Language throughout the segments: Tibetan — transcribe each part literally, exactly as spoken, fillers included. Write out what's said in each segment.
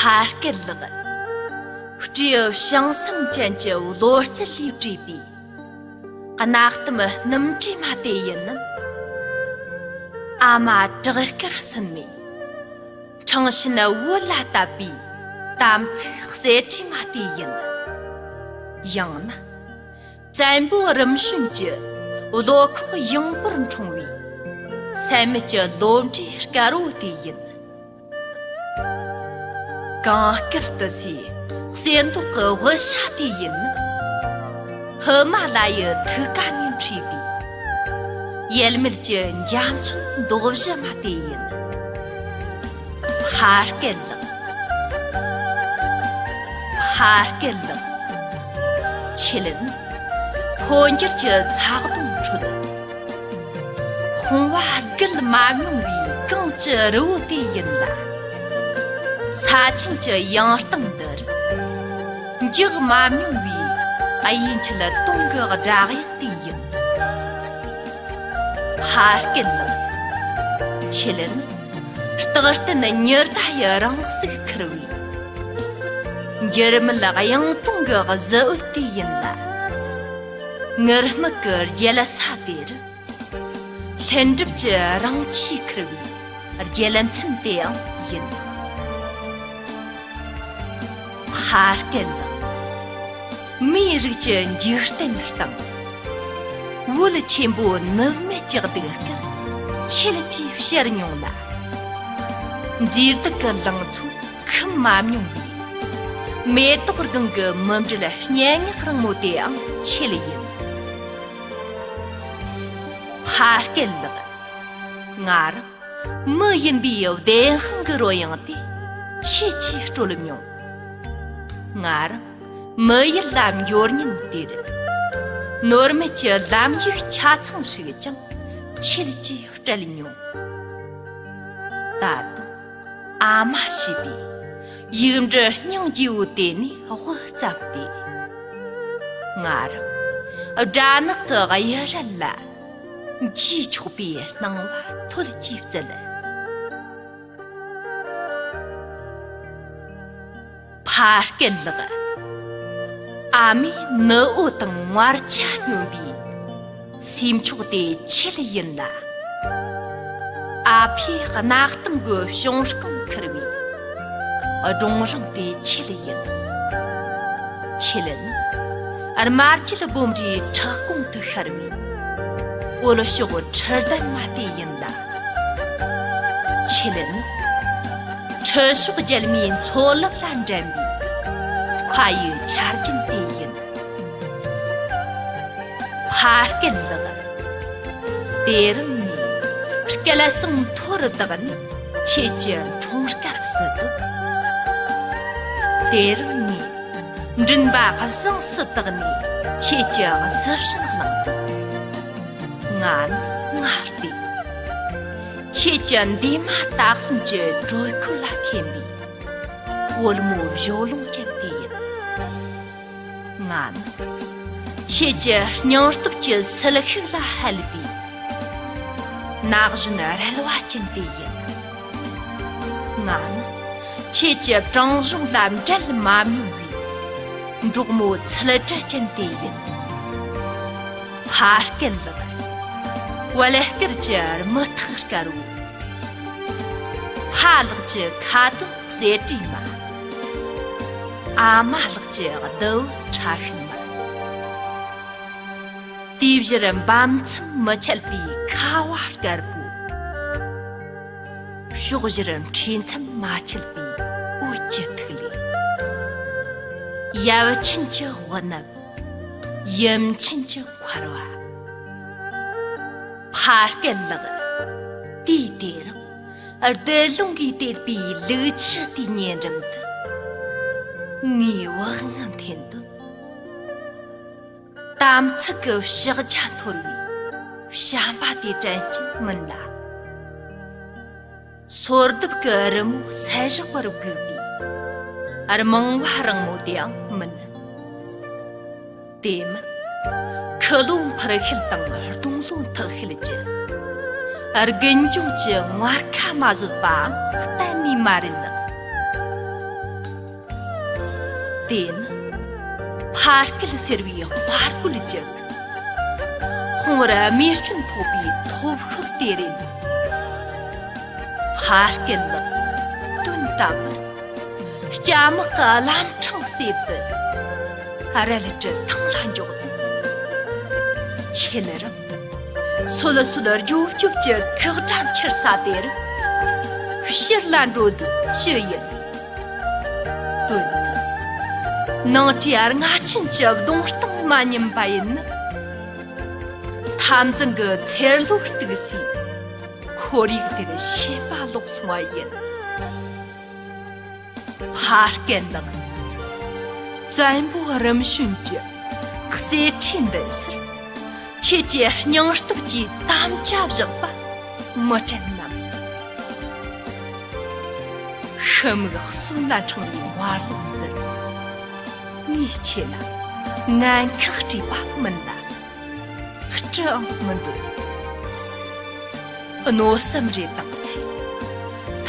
ཕ་སྐད་ལགས། སྤྲེའུ་བྱང་སེམས་ཅན་གྱི་བློ་སྐྱེད་ལས་བྲིས་པའི་གནའ་གཏམ་སྣུམ་བྲིས་མ་དེ་ཡིན་ནམ། ཨ་མ་བྲག་དཀར་སྲིན་མོས་ཁྲང་ཞུན་བོད་ལ་བཏབ་པའི་དམ་ཚིག་གསེར་བྲིས་མ་དེ་ཡིན། ཡང་ན། བཙན་པོ་རིམ་བྱོན་གྱི་བློ་ཁོག་ཡངས་པོར་འཁྲུངས་པའི་སད་མེད་ཀྱི་བློ་འདྲིས་དཀར་བོ་དེ་ཡིན། གངས་དཀར་ཏི་སེའི་གསེར་མདོག་གི་དབུ་ཞྭ་དེ་ཡིན། ཧི་མ་ལ་ཡི་ཐུགས་ཀ་ནས་འཁྲིས་པའི་ཡལ་མེད་ཀྱི་འཇའ་ཚོན་མདོག་བཞི་མ་དེ་ཡིན། ཕ་སྐད་ལགས། ཕ་སྐད་ལགས། ཁྱེད་ནི་འཕོ་འགྱུར་གྱི་ཚ་གདུང་ཁྲོད། དཔུང་བ་བརྒལ་མ་མྱོང་བའི་གངས་ཀྱི་རི་བོ་དེ་ཡིན་ལ། ས་ཆེན་གྱི་ཡང་སྟེང་འདིར་འཇག་མ་མྱོང་བའི་གཡས་འཁྱིལ་དུང་གི་སྒྲ་དབྱངས་དེ་ཡིན། ཕ་སྐད་ལགས། ཁྱེད་ནི་རྟག་བརྟན་ཉི་ཟླ་ཡི་རང་གཟུགས་ཁུར་བའི་འགྱུར་མེད་གཡུང་དྲུང་གི་གཟི་འོད་དེ་ཡིན་ལ། ངུར་སྨྲིག་གི་རྒྱལ་ས་དེར་ལྷུན་གྲུབ་ཀྱི་རང་ཆས་ཁུར་བའི་རྒྱལ་མཚན་དེའང་ཡིན། ཕ་སྐད་ལགས། མིའི་རིགས་ཀྱི་འཇིག་རྟེན་སྟེང་། བོད་ཆེན་པོ་ནུབ་མེད་ཀྱི་གདུགས་དཀར་ཁྱེད་ཀྱིས་བཤད་མྱོང་ལ། མཛེས་སྡུག་གི་ལང་ཚོ་ཁུམ་མ་མྱོང་བའི་མེ་ཏོག་སྒང་གི་མུ་འབྲེལ་སྙན་ངག་རིང་མོ་དེའང་ཁྱེད་ཡིན། ཕ་སྐད་ལགས། ང་རང་མི་ཡིན་པའི་བདེན་དཔང་གི་རོལ་དབྱངས་དེ་ཁྱེད་ཀྱིས་དཀྲོལ་མྱོང་། ང་རང་མི་ཡུལ་ལ་འབྱོར་ཉིན་དེར། ནོར་མེད་ཀྱི་ལམ་ཡིག་ཆ་ཚང་ཞིག་ཀྱང་ཁྱེད་ཀྱིས་སྤྲད་མྱོང་། ད་དུང་ཨ་མ་ཞེས་པའི་ཡིག་འབྲུ་སྙིང་རྗེ་བོ་དེ་ནས་དབུ་བརྩམས་ཏེ། ང་རང་སྦྲ་ནག་གི་གཡུ་རལ་ལ་འཇུས་ཆོག་པའི་སྣང་བ་ཐོལ་གྱིས་བཙལ། ཕ་སྐད་ལགས། ཨ་མའི་ནུ་འོ་དང་ངར་ཆ་སྙོམས་པའི་སྲས་མཆོག་དེ་ཁྱེད་ཡིན་ལ། ཨ་ཕའི་གནའ་གཏམ་གྱི་གཞུང་རྐང་ཁུར་བའི་སྒྲུང་རིང་དེ་ཁྱེད་ཡིན། ཁྱེད་ནི་དམར་སྐྱེད་སྦོམ་རིའི་ཁྲག་ཀོང་དུ་ཤར་བའི་འོལ་ཤོག་ཁྲི་ལྡན་མ་དེ་ཡིན་ལ། ཁྱེད་ནི་ཁྲི་གཤོག་རྒྱལ་མའི་མཚོ་རླབས་ལ་འགྲན་པའི་མཁའ་ཡི་ཆར་རྒྱུན་དེ་ཡིན། ཕ་སྐད་ལགས། དེ་རིང་ངས་སྐལ་བཟང་མཐོ་རུ་བཏགས་ནས་ཁྱེད་ཀྱི་འཁྲུངས་སྐར་བསུ་དོ། དེ་རིང་ངས་མགྲིན་པ་གཟེངས་སུ་བཏགས་ནས་ཁྱེད་ཀྱི་གཟི་བྱིན་བླངས་དོ། ང་ནི་ང་སྟེ། ཁྱེད་ཀྱི་འདས་མ་ད་གསུམ་གྱི་དྲོད་ཁོལ་ལ་ཁེངས་པའི་འོལ་མོ་བཞོ་ལུང་ཅན་དེ་ཡིན། ང་ནི་ཁྱེད་ཀྱི་སྙིང་སྟོབས་ཀྱི་སིལ་ཤུགས་ལ་ཧད་པའི་ན་གཞོན་རལ་བ་ཅན་དེ་ཡིན། ང་ནི་ཁྱེད་ཀྱི་བྲང་གཞུང་ལ་འབྲལ་མ་མྱོང་བའི་འབྲོག་མོ་ཚུལ་ཁྲིམས་ཅན་དེ་ཡིན། ཕ་སྐད་ལགས། བལ་དཀར་གྱི་རྨི་ཐང་དཀར་བོ། ཕ་ལགས་ཀྱི་ཁ་དོག་གསེར་བྲིས་མ། ཨ་མ་ལགས་ཀྱི་རྡེའུ་ཁྲ་ཤིང་མ། དེའི་བཞིར་འབབ་མཚམས་མི་ཆད་པའི་ཁ་བ་དཀར་པོ། ཕྱོགས་བཞིར་འཁྲིས་མཚམས་མ་ཆད་པའི་འོད་ཀྱི་ཐིག་ལེ། ཡབ་ཆེན་གྱི་དབུ་ནབ། ཡུམ་ཆེན་གྱི་འཁོར་བ། ཕ་སྐད་ལགས། དུས་དེ་རིང་བདུད་རླུང་གིས་དེད་པའི་ལུག་ཁྱུ་དེའི་ཉེ་འགྲམ་དུ་ངའི་བུ་ངའི་འཐེན་དོན། དམ་ཚིག་གི་ཕྱག་རྒྱ་འཐོར་བའི་བྱམས་པ་དེ་དྲན་གྱིན་མིན་ལ། སོར་གདུབ་ཀྱི་རི་མོ་སེར་བ་བར་བསྒུགས་པའི་རྨང་བ་རིང་མོ་དེའང་མིན། དེ་མིན་ཁུ་ལོ་འཕུར་ཤེལ་དང་སྡོང་ལོ་འཐག་ཤེལ་གྱི་དགུན་ལྗོངས་ཀྱི་ངར་ཁ་མ་བཟོད་པའང་གཏན་ནས་མ་རེད་ལགས། དེ་ནི་ཕ་སྐད་ཟེར་བའི་དཔའ་རྒོད་ཅིག །ཁོང་བར་རྨས་སྐྱོན་ཕོག་པའི་ཐོབ་ཤོར་དེ་རེད། ཕ་སྐད་ལགས། དོན་དམ་པར་སྐྱ་དམག་གི་བླ་འཕྲང་བསྲེབས་ཏེ་རལ་གྲི་ཐང་ལ་འཇོག་དུས། ཁྱེད་རང་སོད་སོད་རྒྱོབ་རྒྱོབ་ཀྱི་ཁག་དགྲ་འཕྱུར་ས་དེར་ཕྱིར་ལ་འགྲོ་དུས་ཅི་ཡིན། དོན་དུ་ནང་བཀྲའི་རྔ་ཆེན་གྱི་གདོང་གཏིང་མ་ཉན་པ་ཡིན་ན། འཐབ་འཛིང་གི་ཚེར་ལོ་གཏུགས་སའི་ཁོར་ཡུག་དེར་ཤེས་པ་ལོག་སོང་བ་ཡིན། ཕ་སྐད་ལགས། བཙན་པོ་རིམ་བྱོན་གྱི་གསེར་ཁྲིའི་མདུན་སར་ཁྱེད་ཀྱི་སྙིང་སྟོབས་ཀྱི་དམ་བཅའ་བཞག་པ་མི་དྲན་ནམ། ཤི་མིག་གསོན་ལ་འཕྲེང་བའི་བར་ལོགས་འདིར་ངས་ཁྱེད་ལ་ངན་ཁག་སྤྲད་པ་མིན་ལ། སྤྲུལ་ཨང་མི་འདོད། གནོད་སེམས་རེ་བཏང་ཚེ།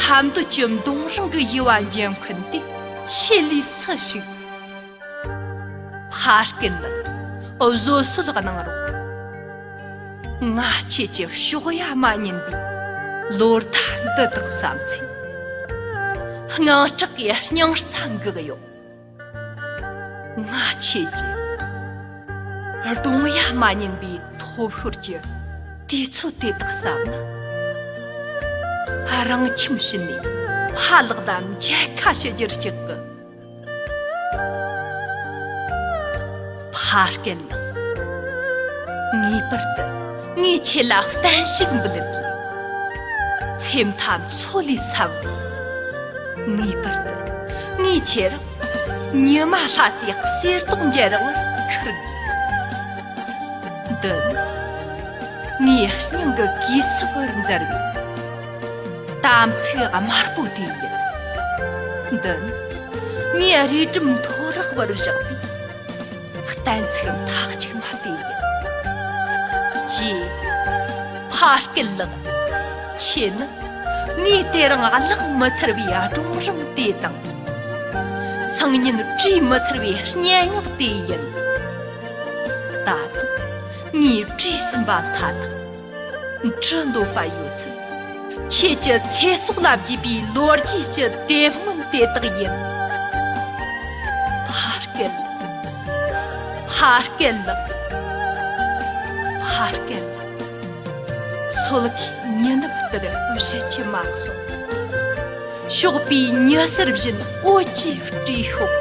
ཐར་འདོད་ཀྱི་མདུང་རིང་གི་ཡུ་བ་འཇམ་མཁན་དེ་ཆེད་ལས་སུ་ཞིག །ཕ་སྐད་ལགས། བཟོད་གསོལ་གནང་རོགས། ང་ཁྱེད་ཀྱི་ཕྱོགས་ཡ་མ་ཉན་པའི་ལོ་ཟླ་འདི་དག་བསམ་ཚེ། དངངས་སྐྲག་གི་སྙིང་རྩ་འགག་ཡོང་། ང་ཁྱེད་ཀྱི་གདོང་ཡ་མ་ཉན་པའི་ཐོབ་ཤོར་གྱི་དུས་ཚོད་དེ་དག་བསམ་ན། རང་ཁྱིམ་ཕྱིན་ནས་ཕ་ལགས་དང་མཇལ་ཁ་ཞུ་རྒྱུར་སྐྲག་གི །ཕ་སྐད་ལགས། ངེས་པར་དུ་ངས་ཁྱེད་ལ་གཏན་ཞིག་འབུལ་དགོས། ཚེ་མཐའ་མཚོ་ལས་ཟབ། ངེས་པར་དུ་ངས་ཁྱེད་རང་ཉི་མ་ལྷ་སའི་གསེར་ཏོག་འཇལ་རང་ཁུར་དགོས། འདི་ནི་ངའི་སྙིང་གི་གུས་སྲབ་བར་འཛར་བའི་དམ་ཚིག་དམར་པོ་དེ་ཡིན། འདི་ནི་ངའི་རུས་སྒྲིམ་མཐོ་རག་བར་བཞག་པའི་གཏན་ཚིགས་མཐའ་གཅིག་མ་དེ་ཡིན། ཅེས། ཕ་སྐད་ལགས། ཁྱེད་ནི་ངས་དེ་རིང་བླངས་མི་ཚར་བའི་སྒྲུང་རིང་དེ་དང་། སང་ཉིན་བྲིས་མི་ཚར་བའི་སྙན་ངག་དེ་ཡིན། ད་དུང་ངས་བྲིས་ཟིན་པ་མཐའ་དག་འབྲི་འདོད་པ་ཡོད་ཚད། ཁྱེད་ཀྱི་ཚེ་སྲོག་ལ་བརྒྱུས་པའི་ལོ་རྒྱུས་ཀྱི་དེབ་སྔོན་དེ་དག་ཡིན། ཕ་སྐད་ལགས། ཕ་སྐད་ལགས། ཕ་སྐད་ལགས། སོལ་ཁའི་མྱི་ནུབ་ལྟར་བཞུད་ཀྱི་མ་སོང་། ཞོགས་པའི་མྱི་སེར་བཞིན་འོད་ཀྱིས་སྤྲས་ཤོག